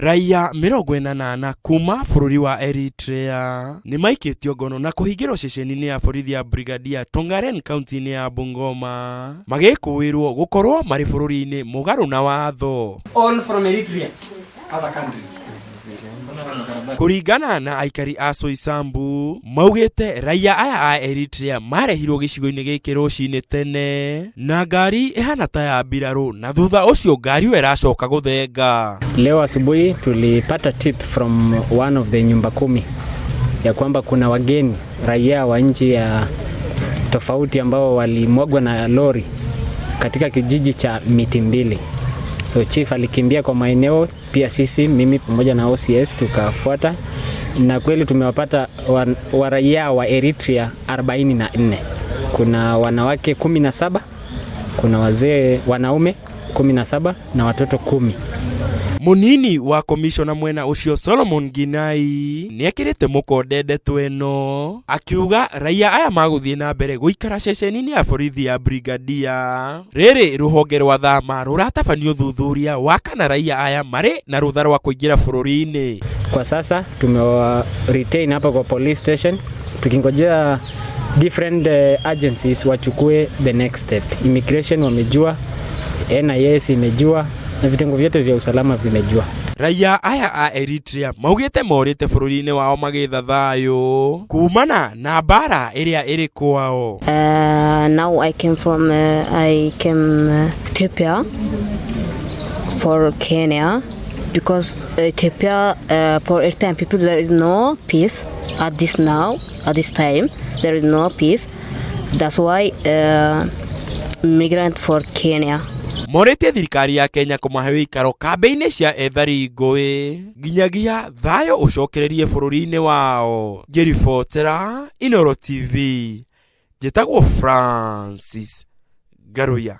Raiya 48 kuma bũrũri wa Eritrea nĩ maikĩtio ngono na kũhingĩrwo ceceni-inĩ ya borithi ya Brigadier Tongaren kaunti-inĩ ya Bungoma magĩkũĩrwo gũkorwo marĩ bũrũri-inĩ mũgarũ na watho. All from Eritrea. Other countries. Kũringana na aikari a Soisambu maugĩte raiya aya a Eritrea marehirwo gĩcigo-inĩ gĩkĩ rũcinĩ tene na ngari ĩhana ta ya mbirarũ na thutha ũcio ngari ĩyo ĩracoka gũthenga. Leo asubuhi tulipata tip from one of the nyumba kumi ya kwamba kuna wageni raia wa nchi ya tofauti ambao walimwagwa na lori katika kijiji cha Miti Mbili. So chief alikimbia kwa maeneo, pia sisi, mimi pamoja na OCS tukafuata, na kweli tumewapata wa raia wa Eritrea 44. Kuna wanawake 17, kuna wazee wanaume 17 na watoto 10. Munini wa komishona mwena ucio Solomon Ginai nĩekĩrĩte mũkonde ndeto ĩno akiuga raiya aya magũthiĩ na mbere gũikara ceceni-inĩ ya borithi ya Brigadier. Rĩrĩ rũhonge rwa thama rũratabania ũthuthuria wa kana raiya aya marĩ na rũtha rwa kũingĩra bũrũri-inĩ. Kwa sasa tumewa retain hapa kwa police station tukingojea different agencies wachukue the next step. Immigration wamejua, NIS imejua na vitengo vyote vya usalama vimejua. Raiya aya a Eritrea maugĩte morĩte bũrũri-inĩ wao magĩetha thayũ kumana na mbara ĩrĩa ĩrĩ kwao. Now I came from I came Ethiopia for Kenya because Ethiopia, for Eritrean people there is no peace at this now at this time there is no peace. That's why migrant for Kenya. Morĩtie thirikari ya Kenya kũmahe wĩikaro kambĩ-inĩ cia ethari ngũĩ nginyagia thayũ ũcokererie bũrũri-inĩ wao. Ngĩribotera Inooro TV, njĩtagwo Francis Ngaruiya.